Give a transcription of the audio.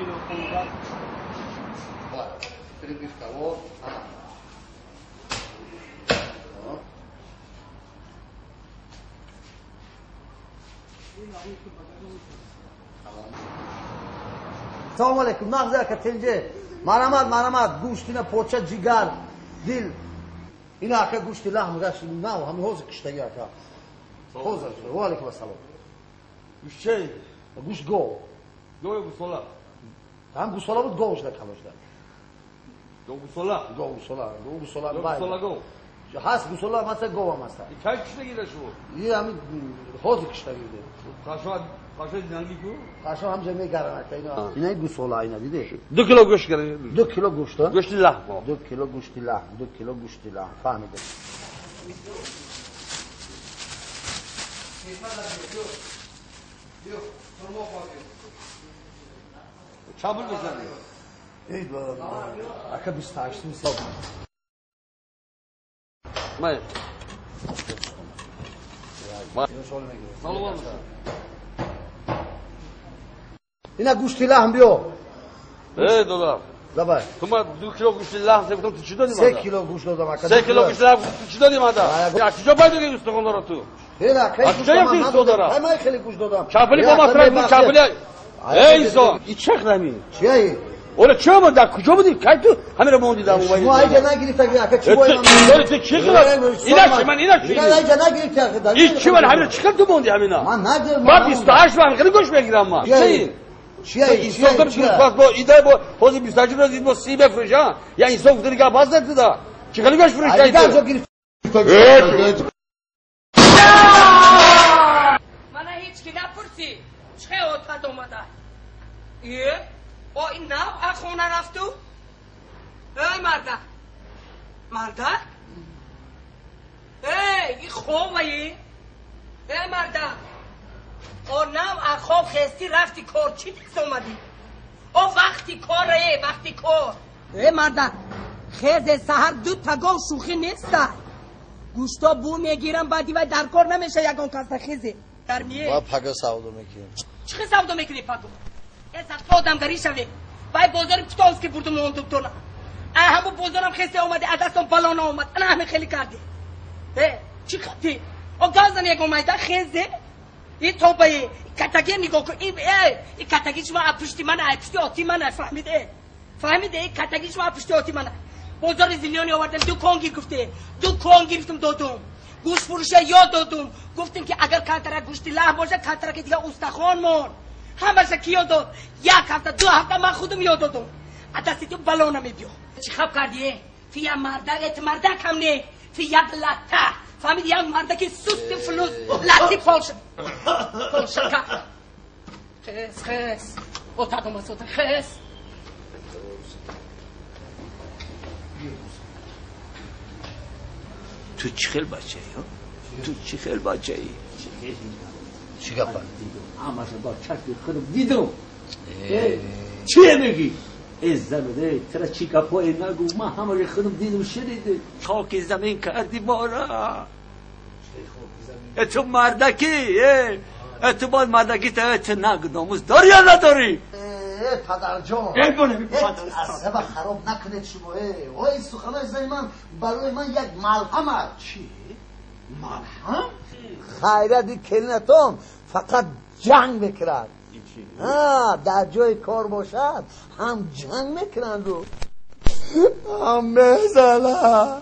кило 15. Прибивка, вот. Салом алейкум, нағз ака тенҷе. Марамат, марамат, гӯштина поча, ҷигар, дил. Ина ака гӯшти лаҳм гашт, нав, ҳами ҳозир киштаги ака. Ҳозир, ва алейкум ассалом. Гӯшт чӣ? Гӯшт гов. Гов ё гӯсола? Ҳам гӯсола буд, гов шуда калон шуда. Гов гӯсола? Гов гӯсола, гов гӯсола. Гӯсола гов. Ҳаст гӯсола, масалан гов ҳам ҳаст. Кай киштаги шумо? И ҳами ҳозир киштаги. Қашо қашо динанги ку? Қашо ҳамҷа мегаран ака ина. Ина гӯсола ина диде. 2 кило гӯшт гирифт. 2 кило гӯшт? Гӯшти лаҳм. 2 кило гӯшти лаҳм, 2 кило гӯшти лаҳм. Фаҳмидем. Чанд пул мезанӣ? Эй ака 28 сом. Май. Салом. Ина гӯшти лаҳм биё. Эй додар. Давай. Ту ма 2 кило гӯшти лаҳм гуфтам, ту чӣ додӣ мада? 3 кило гӯшт додам ака. 3 кило гӯшти лаҳм ту чӣ додӣ мада? Я куҷо пайдо кардӣ устухонро ту? Эй ака, куҷо ёфтӣ устодара? Ай ман хеле гӯшт додам. Чапали бо масраф буд, чапали. Эй инсон, и чӣ храми? Чӣ? Ола чӣ омад? Дар куҷо будӣ? Кай ту ҳамеро мондӣ дар мобайли? Шумо айҷа нагирифтагӣ ака, чӣ бояд? Ту чӣ хелат? Ина чӣ ман ина чӣ? Ина айҷа нагирифтӣ ака. И чӣ ман ҳамеро чӣ хел ту мондӣ ҳамина? Ман нагирифтам. Ман 28 ман хеле гӯшт мегирам ман. Чӣ? Чӣ? Инсон ту пас бо идай бо ҳозир 28 рӯз бо 30 бифурӯш, ҳа? Я инсон гуфта гап ҳаст ту да. Чӣ хеле гӯшт фурӯш кардӣ? Айҷа гирифтӣ. Мана ҳеҷ ки напурсӣ. Чӣ хел отат омада? Е? О, ин нав аз хона рафту? Эй, мардак! Мардак? Эй, ин хобае? Эй, мардак! О, нав аз хоб хестӣ рафти кор, чӣ дез омадӣ? О, вақти кор, э, вақти кор! Эй, мардак! Хезе саҳар ду тагов шӯхӣ неста. Гӯшто бу мегирам, баъди вай дар кор намеша ягон каса хезе. Дар мие. Ва пага савдо мекунем. Чӣ хел савдо мекунӣ паго? Э, одамгарӣ шаве. Вай бозори Путовски бурдум он доктора. А ҳаму бозорам хесе омади, аз дастом бало наомад. Ана ҳамин хеле карди. Э, чӣ хати? О газан ягон майда хезе. И тобае, катаги нигоҳ кун. И э, и катаги шумо аз пушти ман, аз пушти оти ман, фаҳмиде? Фаҳмиде? И катаги шумо аз пушти оти ман. Бозори Зилёни овардем, ду кон гир гуфте. Ду кон гирифтум додум. Гӯшт фурӯша ёд додум. Гуфтем ки агар кантара гӯшти лаҳм бошад, кантара ки дига устахон мон. Ҳамаша ки ёд дод? Як ҳафта, 2 ҳафта ман худум ёд додум. Аз дасти ту бало намебиё. Чӣ хаб кардӣ? Э? Ту як мардак, э, ту мардак ҳам не. Ту як латта. Фаҳмиди, як мардаки сусти флус, латти полша. Полшака. Хес, хес. Отат омад сота, хес. Ту чӣ хел бачаӣ, ҳа? Ту чӣ хел бачаӣ? Чӣ гапа? Ҳамаша бо чашми худам дидам. Чӣ мегӣ? Э зан, э, тра чӣ гапое нагӯ, ман ҳамаша худам дидам, шунидам. Хоки замин кардӣ мора. Э, ту мардакӣ, э, э, ту бояд мардакӣ та, ту нагӯ, номус дорӣ ё надорӣ? Э, падарҷон. Э, боне, асаба хароб накунед шумо, э. Ой, суханои зани ман барои ман як малҳам аст. Чӣ? Малҳам? Хайрати келинатон фақат ҷанг мекунад. Дар ҷои кор бошад, ҳам ҷанг мекунанду ҳам мезанад.